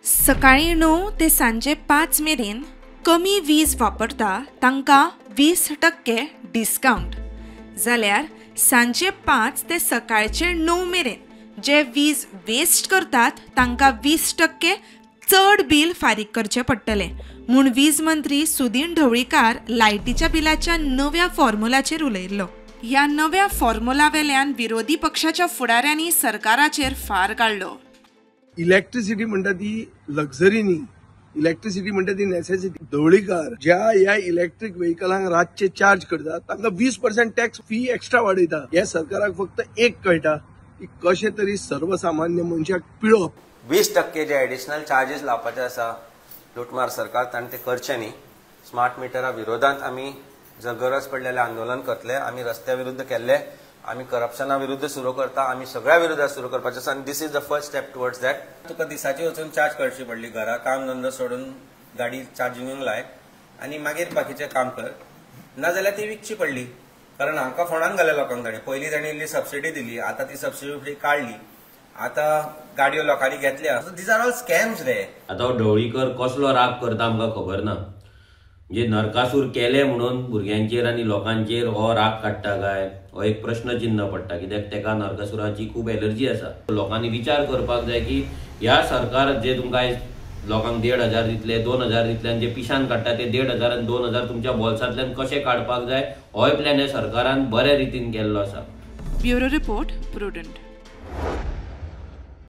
सकाळीं 9 ते सांजे 5 मेरेन कमी वीज वापरता तांकां 20% डिस्कावंट, जाल्यार सांजे 5 ते सकाळचे 9 मेरेन जे वीज वेस्ट करतात तांकां 20% चड बिल फारीक करचें पडटलें म्हूण वीज मंत्री सुदीन ढवळीकार लायटीच्या बिलाच्या नव्या फॉर्म्युलाचेर उलयल्लो। ह्या नव्या फॉर्म्युला वेल्यान विरोधी पक्षाच्या फुडाऱ्यांनी सरकाराचेर फार काडलो। इलेक्ट्रिसिटी म्हणटा ती लक्झरी न्ही, इलेक्ट्रिसिटी म्हणटा ती नेसेसिटी। ढवळीकार ज्या ह्या इलेक्ट्रीक व्हेकलांक रातचे चार्ज करतात तांकां 20% टॅक्स फी एक्स्ट्रा वाडयता। हे सरकाराक फक्त एक कळटा की कशें तरी सर्वसामान्य मनशाक पिळप। 20% जे एडिशनल चार्जेस लावपाचे आसा लुटमार सरकार ताणें ते करचे न्ही। स्मार्ट मिटरा विरोधात आमी जर गरज पडली जाल्यार आंदोलन करतले। आमी रस्त्या विरुद्ध केल्ले, आमी करप्शना विरुद्ध सुरू करता, आमी सगळ्या विरुद्ध सुरू करपाचें आसा आनी this is the first step towards that. तुका दिसाची वचून चार्ज करची पडली, घरा काम धंदो सोडून गाडी चार्जिंगेक लाय आनी मागीर बाकीचें काम कर, नाजाल्यार ती विकची पडली। कारण हांकां फोंडान घाले लोकांक ताणें। पयलीं ताणें इल्ली सबसिडी दिली, आतां ती सबसिडी काडली, आतां गाडयो लोकांनी घेतल्या। These are all scams रे। आतां ढवळीकर कसलो राग करता आमकां खबर ना। म्हणजे नरकासूर केले म्हणून भुरग्यांचेर आनी लोकांचेर हो राग काडटा काय हो एक प्रश्नचिन्ह पडटा, कित्याक तेका नरकासुराची खूब एलर्जी आसा। लोकांनी विचार करपाक जाय की ह्या सरकार जे तुमकां आयज लोकांक 1500 दितले, 2000 दितले आनी जे पिशान काडटा ते 1500 आनी 2000 तुमच्या बोल्सांतल्यान कशें काडपाक जाय होय प्लॅन ह्या सरकारान बऱ्या रितीन केल्लो आसा। Bureau report, Prudent.